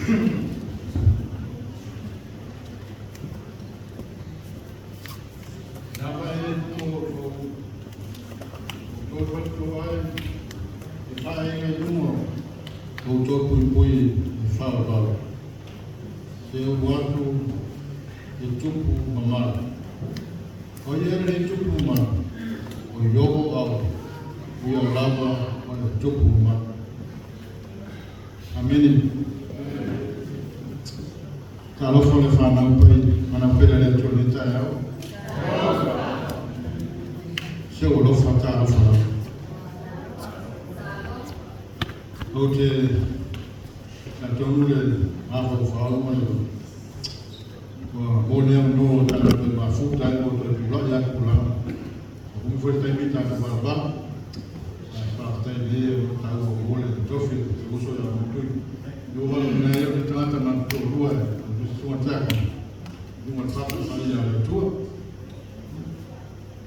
Lava e o o o ai e whaenga i lunga o tō pui pui e whaavau. Se o atu e tupu mamala. O ia le tupu mamala, o iogo au, ia lava o le tupu mamala. Amene. Talofa le whanau pai, mana pera le atua le tae au. Se o lofa talofa la. O te na tonu le mafa o whaau ma le ua mō nea no tātou te mafuta ai mo te pula ia ku la. O kumu fwe taimi tātou wala Ai whātai le o tau o mole te tofi te uso ia mo tui. Yo wala mena e o te tangata man tō rua e o te sunga tiaka. Lunga le whapa whai ia le tua.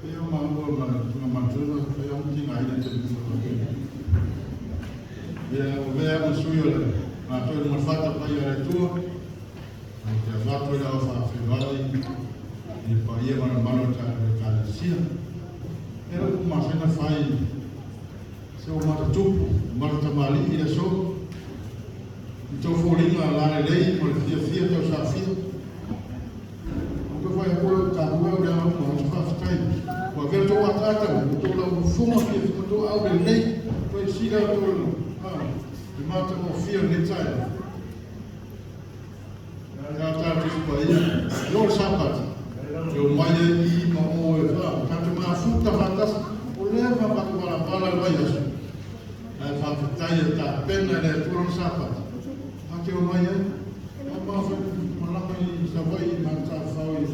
Pe o maua ma tunga mantura, pe o mti ngā ina te lunga. Ia o mea ma sui o le ngā toi lunga whata pai ia le tua. O te awhatu e lau whawhiwai i pa ia mana mano ta le kalesia. E ro ku masena whai se o mata tupu, mata tamali i le so. I tau fōlinga la le lei mo le fia fia tau sa fia. O te whai akora o tā hua o le au ma o te whawhitai. Kua vera tō ataata, o tō lau funga fia fia tō au le lei. Toi sila o tō le mata o fia le tai. Kā tātou pa ia, yo sapati. Yo mai e i ma o e wha, tātou ngā futa whatasi, o lea ma patu wala wala le vai aso. Ai whawhitai e tā pena le atua no sapati. A te o mai ai, a mawha malama i sawai i mā tā whau i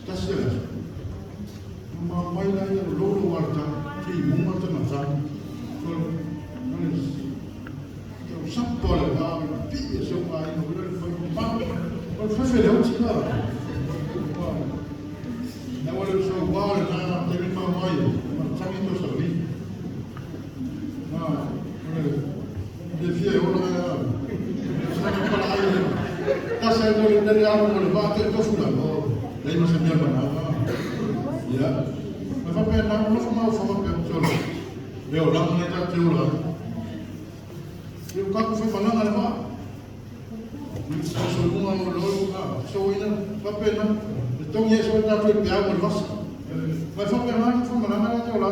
tasi le aso. Ma mai la ia lolo wala tā, ki munga tana tā. So, Tau sapa le vā me pi e so mai no le whai ma. O le whewhe le oti la. Na wale so wā le nā te rima mai, ma tangi to sa vi. Na, le le fia e ola ia. Sa ka pala ai le. Tasa e le le aro mo le vā te tofu la. O, le ma se mea mana. Ia. Ma fa pe na no fa ma fa pe tolo. Le o la mo ta te ola. Le o kaku whai malanga le vā. So so lunga o lo ka so ina fa pe na. Le tongi e so ta te pe au le vasa. Ma fa pe na fa malanga le te ola.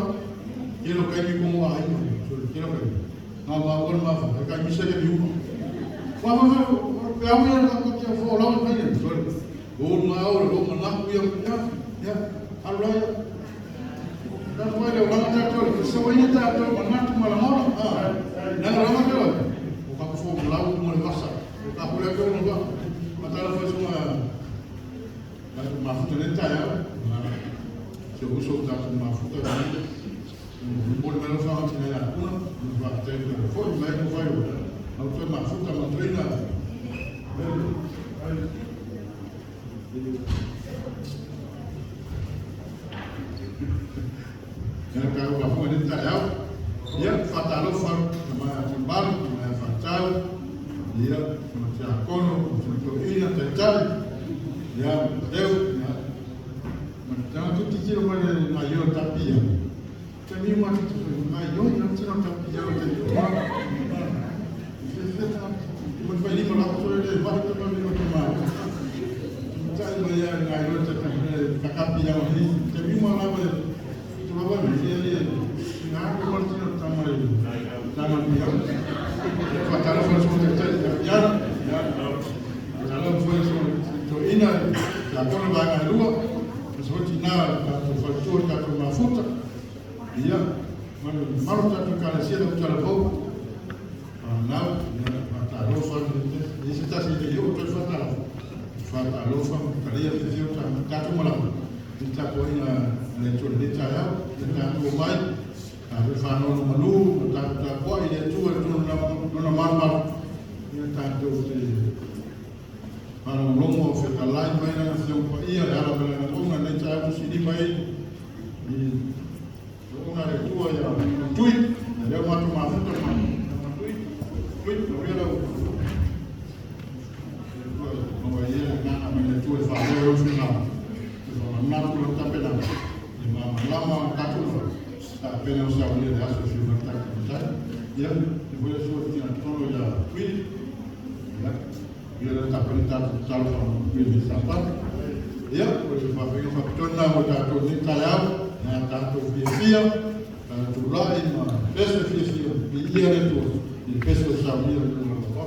Ke lo kai mi kongo ai. So ke lo kai. Ngā mā ora mā fa. Kai mi se le mi uma. Fa fa fa pe au ia ka ko te fo la mai le. So o ngā ora o mana ku ia ia ia alo ia. Ta foi le olanga tātou, te so ina tātou manatu malangona. Ah. Na olanga te o ka fo lau mo le vasa. O ka hule ko no ba. Matala foi sunga ka mafuta le tai au. Se uso ta mafuta ni. Mo le melo fa tina ya kuna, mo va te te foi mai mo vai o. Au te mafuta ma treina. Ia ka ua fua ni tai au. Ia whatalofa na mai a timbalu, na mai a whatau. Ia, ma te akono, ma te to ina tai tai. Ia, teu, ia. Ma te tanga tu titiro mai le ngai yo tapia. Te mi ma te ngai yo ina tino tapia o te. Te feta, te mo whai lima la ko le vai te ma lima te ma. Tai mai ia ngai yo te kakapi au ni. Te mi ma la me te baba me ia le ngā ko mo tino tama i tama ni au. Whatalofa so te tai ia ia. Whatalofa so to ina te akono vai ngai rua. So tina ka to whatua ka to mafuta. Ia manu maro tātou ka le sia le utala pau. Nau ia whatalofa ni se tasi te yo to whatalofa. Whatalofa ka lia te whio ta tātou malama. I tātou ina le tua le tai au, te tātou mai, tātou whānau no manu, tātou tāpoa i le tua e tōna nona marumaru. Ia tātou te whanau o whetalai mai nana whio pa ia, le ala mele na tonga, nei tātou sini mai i ona le tua ia tui, le reo mātou mafuta ma tui, tui, no ria lau. manatu o le tapenaga, e malamalama tatou tapena o saunia le aso si o tatou matai. Ia, e foi le sua tina tonu ia Tuili. Ia, ia le tapena tatou tatalo wha le sapatu. Ia, o se whawhenga whakatona mo tātou ni taeao, nā tātou fiafia, tātou lai ma pese fiafia, i ia le Atua, i le pese o saunia le luna papa.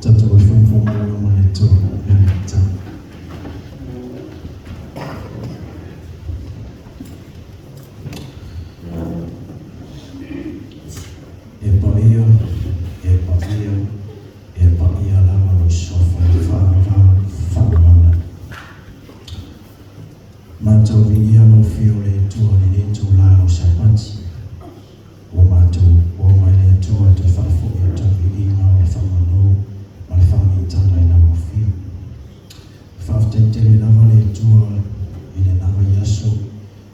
Chapter 4 1 2 E paia, e paia, e paia lava lo sofa fa fa fa mana. Mātou viia lau fio le Atua le le tū la o sapati. Ua mātou o mai le Atua te whaafo i tau viiga o le whamanu ma le whangitanga i lau fio. Whaaftai tele lava le Atua i le nava iaso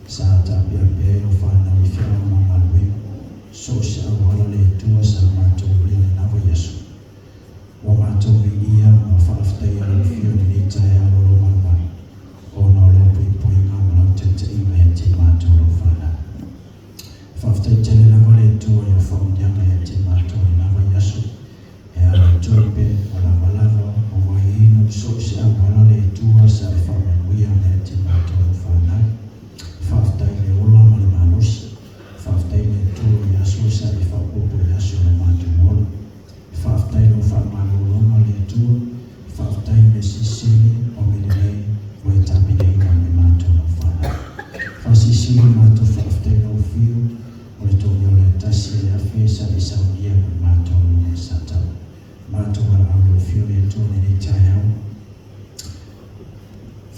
sa tāpia pea o whanau i whia o mangalwe. So se awala le Atua sa mātou le le nava iaso. Ua mātou viia ma whaaftai a lau fio le le tae a lolo manumalu. O nā lau pui pui ngā malau te te inga e te mātou lau whanau. Whaaftai tele lava le Atua i o whamunianga e te mātou le nava iaso. E ala tupe o lava lava o waihinu so se awala le Atua sa e whamanuia le te mātou lau whanau. Whaaftai le ola ma le malosi. Whaaftai le Atua i aso sa e whapopo i aso le mātou ola. Whaaftai lo whamalolonga le Atua. Whaaftai me sisili o me lelei o e tapineinga me mātou lau whanau. Whasisili mātou whaaftai lau whiu o le tōni o le tasi e awhe sa e saunia me mātou le satau. Mātou wala au lau whiu le Atua ne nei tai au.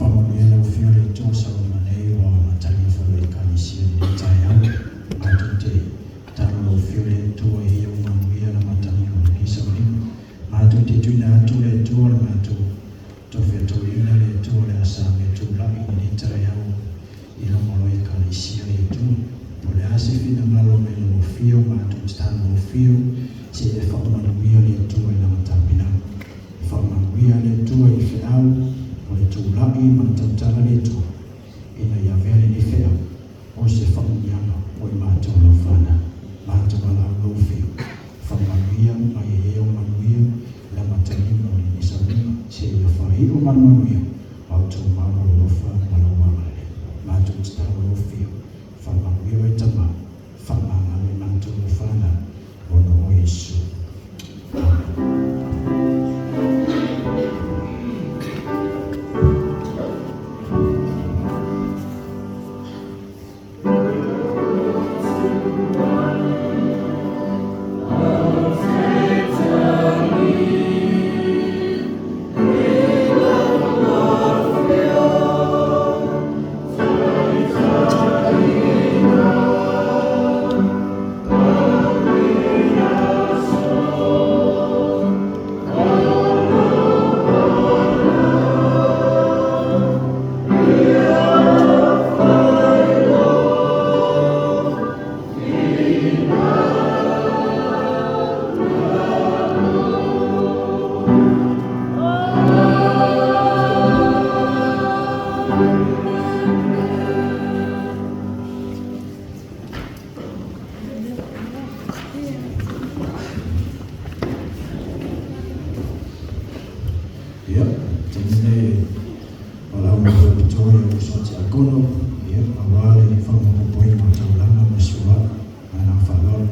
Whamanuia lau whiu le Atua sa o manei o a matalia whalo e kalisia ne nei tai au. Matou te tuuina atu le Atua le matou tofi toeaina le Atua le a sa me tulai i lenei taeao i luma o lau Ekalesia le Atua. Po o le a se finagalo mai lou afio, matou tatalo lou afio, seia e faamanuia le Atua i lana tapenaga. Faamanuia le Atua i le feau o le tulai ma le tautala le Atua, ina ia avea lenei feau o se faamanuiaga mo i matou lau fanau. Matou valaau lou afio, faamanuia ma ia i ai ou manuia i le amatalia o lenei sauniga, seia faaiu ma le manuia a o outou maua lou alofa ma lou agalelei. Matou tatalo lou afio, faamanuia oe Tama, faamagalo i matou lau fanau, ona o Iesu. Amen. Ia, taimi nei valaau mai foi pitoa i uso tiakono, ia, aua le faamaopoopoina o taulaga ma sulua'i. Ma le agaga faaaloalo.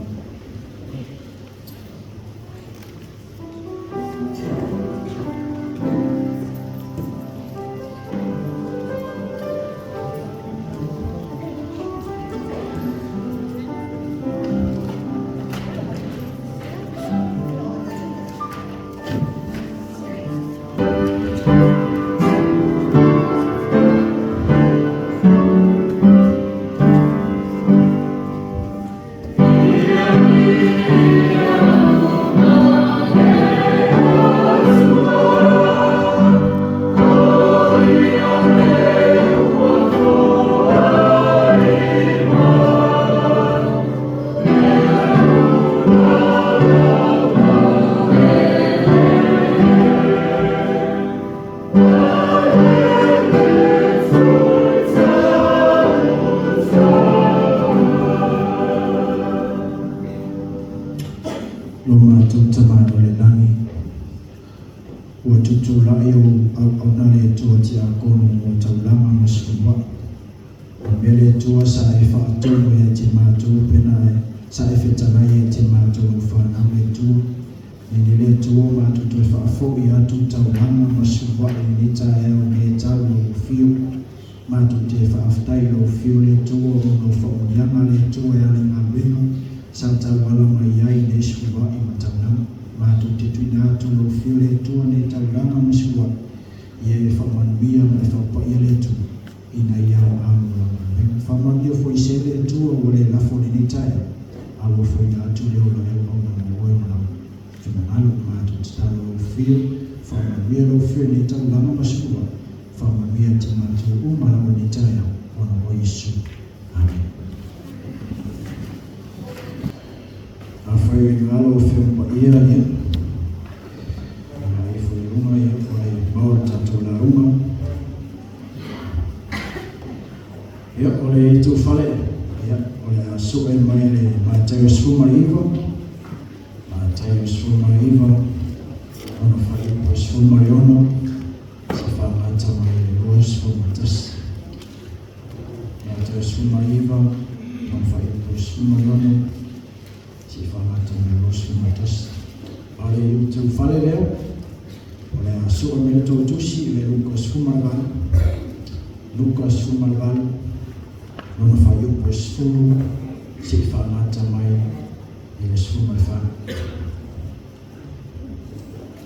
Lo matou Tama i le lagi, ua tutulai ou auauna le Atua tiakono mo taulaga ma sulua'i. O le mea le Atua sa e faatonu ia te matou pe na e sa e fetalai ia te matou lau fanau le Atua. Nei le Atua ua matou toe faafoi atu taulaga ma sulua'i i lenei taeao me e tau lou afio. Matou te faafetai i lou afio le Atua ona o faamanuiaga le Atua e ala i galuega sa tauala mai ai nei sulua'i ma taulaga. Matou te tuuina atu lou afio le Atua nei taulaga ma sulua'i, ia e faamanuia ma e faapaia le Atua ina ia aoga mo lau galuega. Faamanuia foi se le Atua ua le lafo i lenei taeao, a ua foia atu le ola o le auauna mo oe ma lau finagalo. Matou tatalo lou afio, faamanuia lou afio i nei taulaga ma sulua'i, faamanuia te matou uma lava i lenei taeao, ona o Iesu. Amen. Afai o i ina lau Afioga Paia, ia, ona ifo i luga, ia, ua le mao le tatou lauga. Ia, o le itu fale, ia, o le a sue mai le Mataio 19, Mataio 19, ona fuaiupu 16, se faagata mai le 21. Mataio 19, ona fuaiupu 16, se faagata mai le 21. A o le itu fale lea, o le a sue mai le tou tusi i le Luka 18, Luka 18, lona fuaiupu 10, se faagata mai i le 14.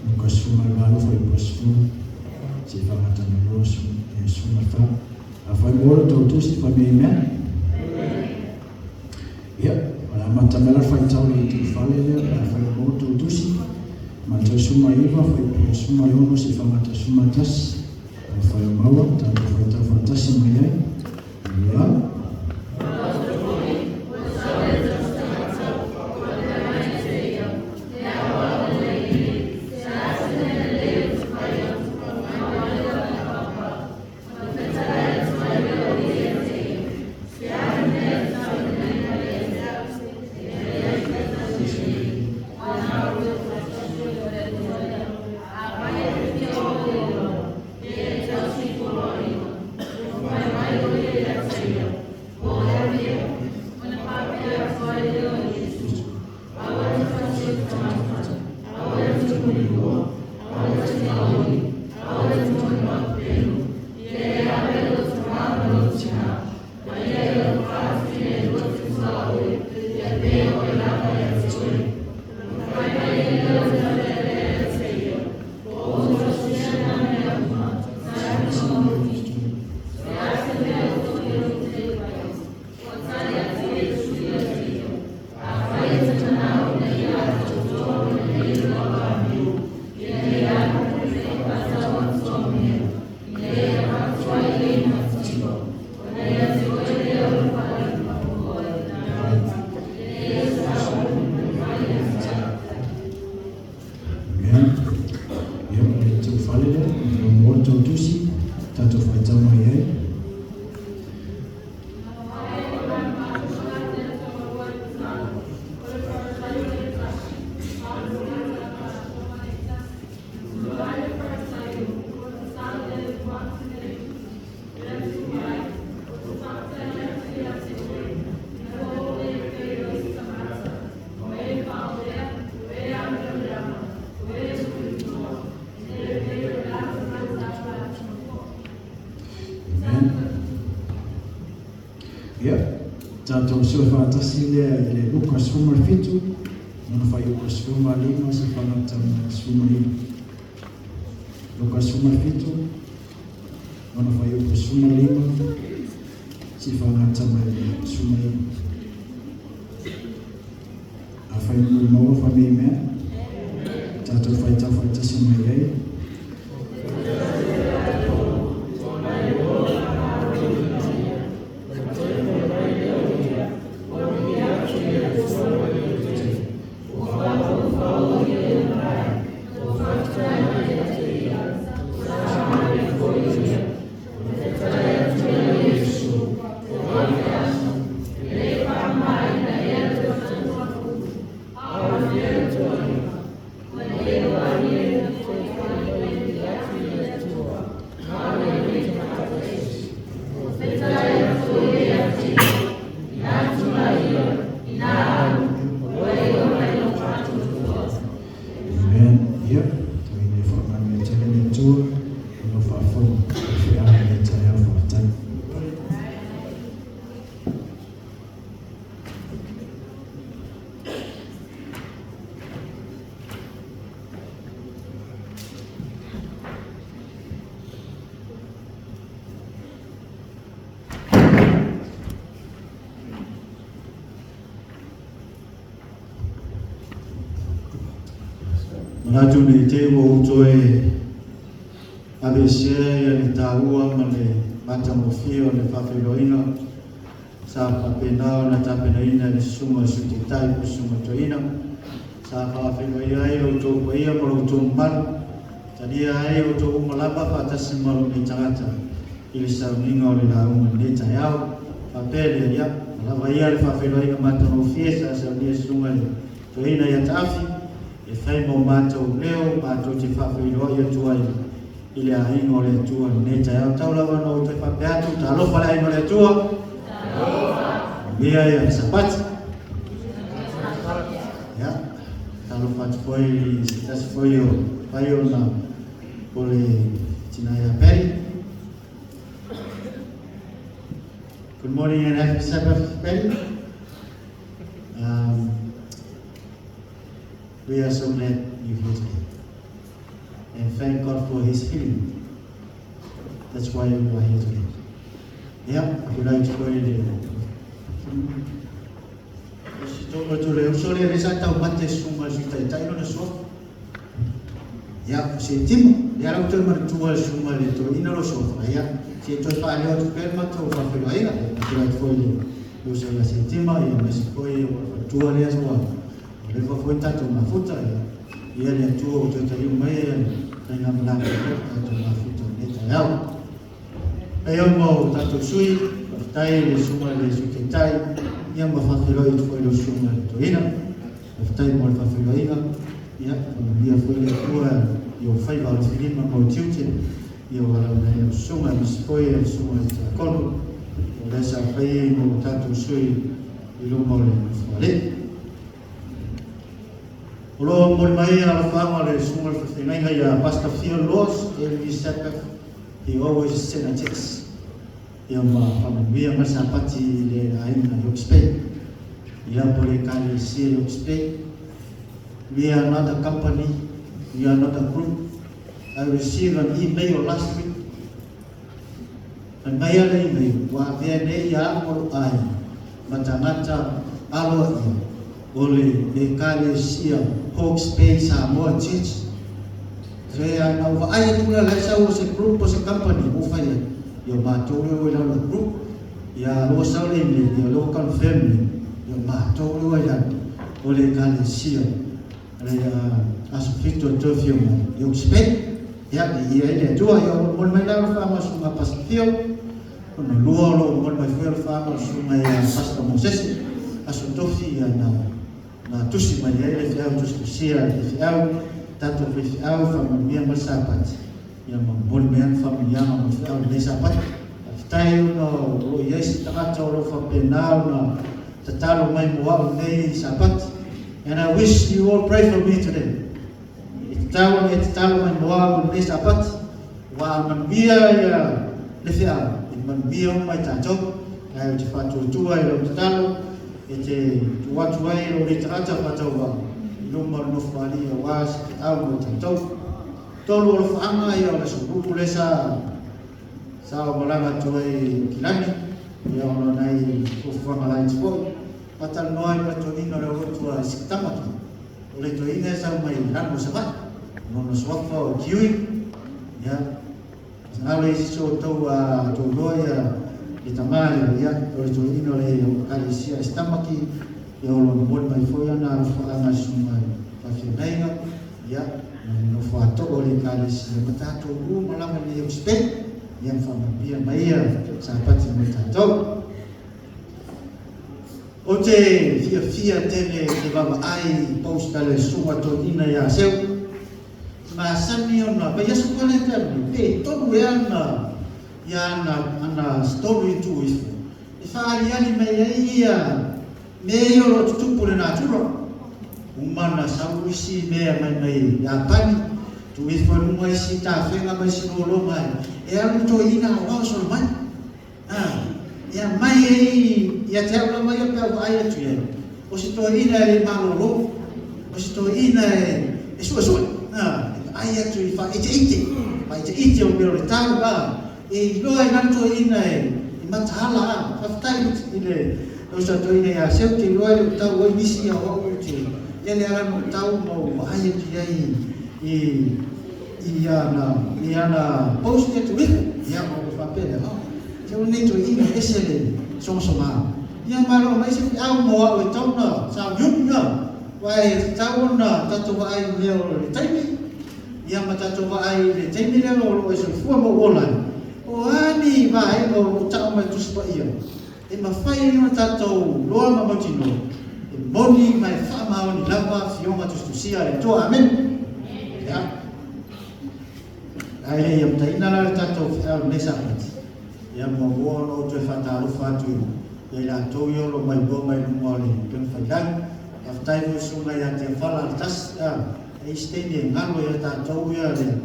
Luka 18, fuaiupu 10, se faagata mai le 14. Afai mo le tou tusi, fai mai amen. Ia, o le amata mai la le faitau i le itu fale lea, pe afai mo le tou tusi. Matau 19, fuaiupu 16 seia fagata 11. Afai o maua, tatou faitau faatasi mai ai. Ia. Amen. Ia, o le tou fale lea, o maua le tou tusi, tatou faitau mai ai. Amen. Ia, tatou sue faatasi lea i le Luka 17, lona fuaiupu 15 seia fagata ma le 19. Luka 17, lona fuaiupu 15 seia fagata ma le 19. Afai o maua, fai mai amen. Tatou faitau faatasi mai ai. Amen. Ia, tau ina ia faamanuia tele le Atua i lau faafofoga i feau i lenei taeao. Faafetai. Manatu nei te ua ou toe aveesea ia le taua ma le matagofie o le faafeiloaiga sa faapena ona tapenaina e le susuga o le Sui Taitai po o le susuga toeaina sa faafeiloaia ai lo outou paia ma lo outou mamalu, talia ai outou uma lava faatasi ma lou nei tagata i le sauniga o le lauga i lenei taeao. Faapea lea, ia, ua lava ia le faafeiloaiga matagofie sa saunia e susuga i le toeaina ia Taafi e fai ma o matou leo matou te faafeiloai atu ai i le aiga o le Atua i lenei taeao. Tau lava ona ou toe faapea atu, talofa le aiga o le Atua. Talofa. Manuia ia le Sapati. Ia, talofa atu foi i se tasi foi o pai ona o le tina ia Patty. Good morning and happy Sabbath, Patty. We are so glad you're here today. And thank God for His healing. That's why we are here today. Yeah, if you like to go in. O si tō le uso le sa tau mate sunga sui taitai lona suafa. Ia, o Setima, lea la ua toe manatua e le susuga i le toeaina lou suafa, ia, se i toe faaleo atu pea le matou faafeiloaiga. Ia, faafeiloai atu foi i le uso ia Setima, ia, aemaise foi o le faletua lea ua leva foi ona tatou mafuta, ia, ia le Atua ua toe taliu mai le faigamalaga i le tatou mafuta i lenei taeao. E au ma o tatou sui, faafetai i le susuga i le Sui Taitai, ia ma faafeiloai atu foi i lau susuga i le Toeaina. Faafetai mo le faafeiloaiga, ia faamanuia foi le Atua i ou faiva alofilima ma ou tiute, ia valaauina ai lau susuga, aemaise foi le susuga i le Tiakono, o lea sa fai mo tatou sui i luma o le Nofoalii. O lo o momoli mai alofaaga o le susuga i le faafeagaiga ia Pastor Phil Laws, LV Sabbath, he always send a text. Ia ma faamanuia mai Sapati i le aiga Hawke's Bay. Ia po le Ekalesia Hawke's Bay. We are not a company, we are not a group. I received an email last week. Fai mai a le email, ua avea nei ia au ma lou aiga ma tagata aloaia o le Ekalesia Hawke's Bay Samoa Church. Se a na ou vaai atu la la e sau o se group o se company ua fai ai. Ia o matou lea ua i lalo o le group. Ia a loa sau le email, ia o lea ua confirm nei. Ia o matou lea ua i lalo o le Ekalesia le aso 7 o le toe afio mai i Hawke's Bay. Ia, viia ai le Atua. Ia o lo o momoli mai la alofaga o Susuga Pastor Theo. Lona lua o lo o momoli mai foi alofaga o le Susuga ia Pastor Mosese. Aso Tofi ia na na tusi mai ai le feau tusitusia a le faifeau, tatou faifeau faamanuia ma le Sapati, ia ma momoli mai ana faamanuiaga mo le feau i lenei Sapati. Faafetai ona o lo o i ai se tagata o lo o faapena ona tatalo mai mo au i lenei Sapati. And I wish you all pray for me today. E tatau ona e tatalo mai mo au i lenei Sapati, aua a manuia ia le feau, e manuia uma i tatou. Ae ou te faatuatua i lau tatalo, e te tuu atu ai lou nei tagata faatauvaa i luma o le Nofoalii aua se feau mo i tatou. Tolu o alofaaga ia o le aso Gulu lea sa sa ou malaga atu ai i Kilani, ia ona o nai fuafuaga laiti foi. Faatalanoa ai ma le toeaina o le aulotu a Isikitamaki. O le toeaina e sau mai lanu o Savaii, o lona suafa o Kiui, ia, Masalo i isi o outou a outou iloa ia le tama lea, ia, o le toeaina o le Ekalesia Esitamaki, ia o lo o momoli mai foi ana alofaaga i susuga i faafeagaiga, ia, ma le nofo atoa o le Ekalesia ma tatou uma lava i lenei Hawke's Bay, ia ma faamanuia mai ia Sapati mo tatou. Ou te fiafia tele i te vaavaai i post a le susuga toeaina ia Seu. Masani ona vaiaso koa lea te alu nei, pe tolu ea ana ia ana ana story i tuu ifo e faaaliali mai ai ia mea ia o lo o tutupu i le natura. Uma ona sau isi mea mai mai Iapani, tuu ifo i luga isi tafega ma isi lologa e alu toeaina aoao solo mai. Ā, e aumai ai ia te au lava ia pe a vaai atu i ai, o se toeaina e le malōlō, o se toeaina e suesue, ā, e vaai atu i faaiteite, faaiteite o mea o le tau, ā, e iloa ai la le toeaina e mataala, ā, faafetai i le uso a toeaina ia Seu, te iloa e le o tau ai nisi o au ou te ele ala na ou tau ma ou vaai atu i ai i i ana, i ana post atu iho, ia, ona ou faapea lea, oh, te o nei toeaina e ese le sogasoga. Ia malo mai se feau mo au e tau na sauniuni na, aua e tatau ona tatou vaai i mea o le taimi, ia ma tatou vaai i le taimi lea o lo o e soifua ma ou ola ai. O a ni vaega o lo o tau mai Tusi Paia e mafai ai ona tatou loa ma mautinoa, e moni ma e faamaoni lava Afioga tusitusia a le Atua. Amene. Ia. Ae le i amataina la le tatou feau i lenei Sapati, ia muamua ona ou toe faatalofa atu ia i latou ia o lo o maimoa mai luga o le upega failagi. Faafetai foi susuga ia Tiafala Alatasi, a, e i se taimi e galo ia tatou ia le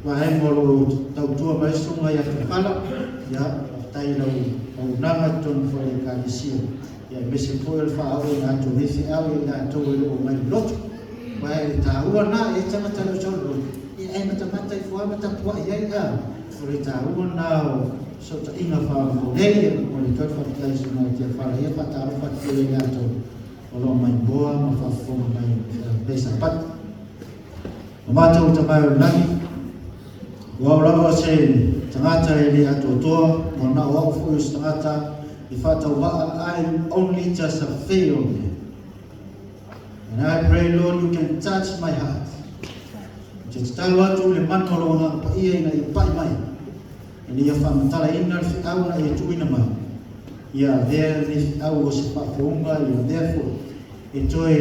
vaega o lo o tautua mai susuga ia Tiafala. Ia, faafetai i lau auaunaga i totonu foi o le Ekalesia. Ia aemaise foi o le faaooina atu o nei feau ia i latou e le o omai i le lotu. Aua e taua na, e i ai tagata e le o sau i le lotu, ia e matamata ifo lava ma tapuai ai, a, o le taua na o fesootaiga faamolemole. O le toe faafetai i Susuga ia Tiafala ia, faatalofa atu foi ia i latou o lo o maimoa ma faafofoga mai i lenei Sapati. O matou Tama e o le lagi, o au lava o se tagata e le atoatoa, ua na o au foi o se tagata e faatauvaa, I am only just a failed man. And I pray, Lord, you can touch my heart. Ou te tatalo atu i le mana o lou Agaga Paia ina ia pai mai, ina ia faamatalaina le feau na e tuuina mai, ia avea lenei feau o se faafouga, ia avea foi e toe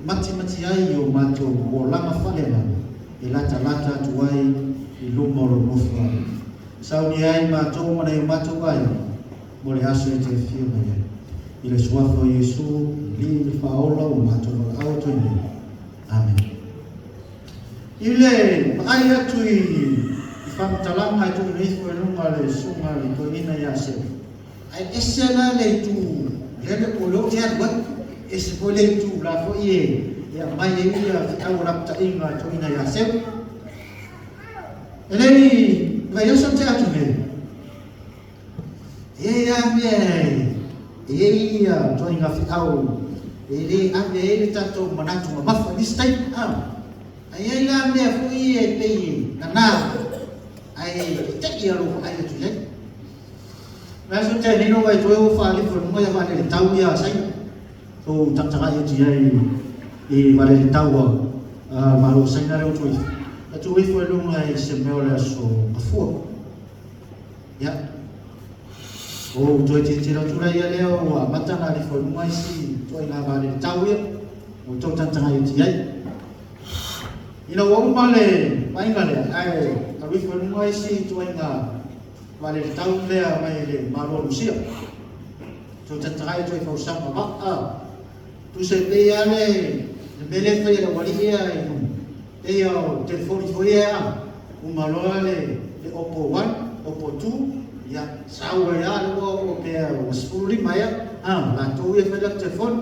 matimati ai i o matou olaga faaleagaga e latalata atu ai i luma o lou nofoaga. Saunia ai matou ma nai o matou aiga mo le aso e te afio mai ai. I le Suafa o Iesu, le Alii le Faaola ua matou valaau atu ai nei. Amene. I le vaai atu i faamatalaga e tuuina ifo i luga o le Susuga i le Toeaina ia Sela, ae ese la le itu lele o lea ou te alu ai, ese foi le itu la foi e aumai ai ia feau o lapataiga a Toeaina ia Sela. E le i vaiaso na tea atu nei, e i ai lava mea e i ai ia ituaiga feau e le ave ai le tatou manatu mamafa i nisi taimi, ae i ai la mea foi e pei e nana ae te i a lou vaai atu i ai. Mai aso te nei no vai toe o whaalifo i lunga ia vaalele tau ia Saina. Tou tagatagai atu i ai i vaalele tau a Malo o Saina lea ua tuu ifo. Na tuu ifo i luga i se mea o le aso Gafua. Ia. Ou toe tilotilo atu la ia lea ua amata ona alifo i luga isi ituaiga vaalele tau ia. Ua tou tagatagai atu i ai. Ina ua uma le vaaiga lea, ae alu ifo i luga isi ituaiga vaalele tau lea mai le Malo o Lusia. Tou tagatagai atu ai i fausaga vaa. Tusa e pei lava le mea lea e fai e le aualii ia i luga, pei lava o telefoni foi ia a uma loa le Oppo 1, Oppo 2, ia sau ai lava lea ua oo pe ua 15 ea a latou ia e fai latou telefoni.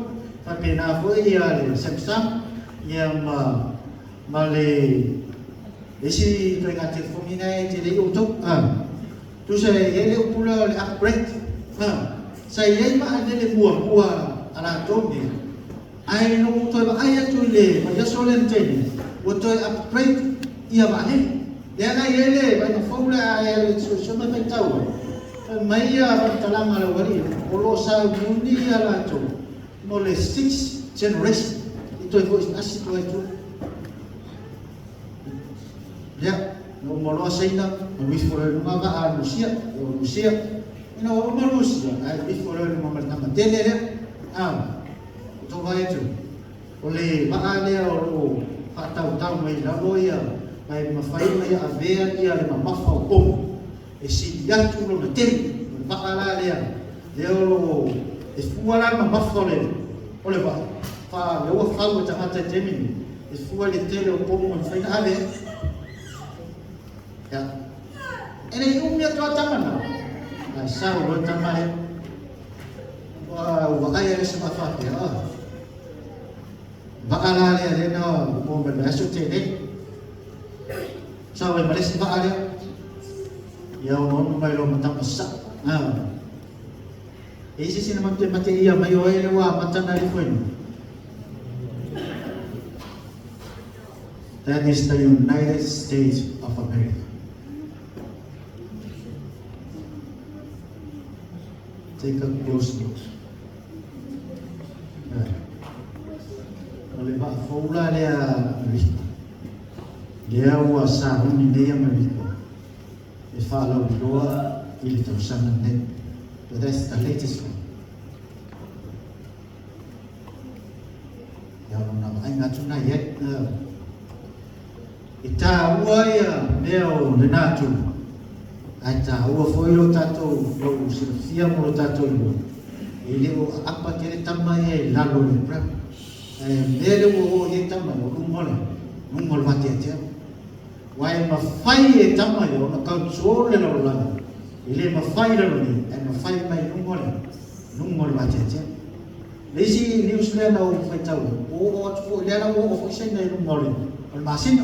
Faapena foi ia le Samsung ia ma le isi ituaiga telefoni na e tele ai outou. Tusa e i ai le upu lea o le upgrade, sa i ai vaalele muamua a latou nei, ae ina ua toe vaai atu i le vaiaso lea na tea nei, ua toe upgrade ia vaalele. Lea la e i ai le vaaiga fou lea a e alu e te suesue ma e faitau ai, fai mai ia faamatalaga a le aualii, o lo o sauniuni ia latou mo le sixth generation i toe foi asi atu ai tua. Ia, na uma loa Saina, alu ifo loa i luga vaa a Lusia, o Lusia. Ina ua uma Lusia, ae alu ifo loa i luga ma le tama tele lea. A, o tou vaai atu, o le vaa lea o lo o faatautau mai lalo ia, ma e mafai ona ia avea ia le mamafa o pomu e sili atu lona tele. O le vaa la lea, lea o lo o, e fua la le mamafa o le, o le vaa, fa, lea ua fau e tagata i taimi nei, E fua i le tele o pomu e mafai ona ave ai. Ia. E le i umi atu a tama na. Ae sau loa tama lea. Ua vaai a se mafaafia. Ah. Vaa la lea lea na mo me le aso te nei. Sau ai ma le isi vaa lea. Ia ono ono mai loa ma tama sa. Ah. E isi sina mate mate ia mai oe le ua amata na alifo i luga. That is the United States of America. Take a close look. O le vaafou la lea Amerika. Lea ua sauni nei Amerika e faalauiloa i le tausaga lenei. So that's the latest one. Ia lona vaaiga atu na i ai. E tāua ia mea o lena atu, ae tāua foi lo tātou lou silafia mo lo tātou iloa. E le o aapa tele tama ia i lalo o le ground. Ae mea lea ua oo i ai tama ia, o luga o le, luga o le vateatea. Aua e mafai e tama ia ona control le lalolagi, e le mafai i lalo nei, ae mafai mai luga o le, luga o le vateatea. Le isi news lea na ou faitau ai, ua oo atu foi, lea la ua oo foi Saina i luga o le, o le masina.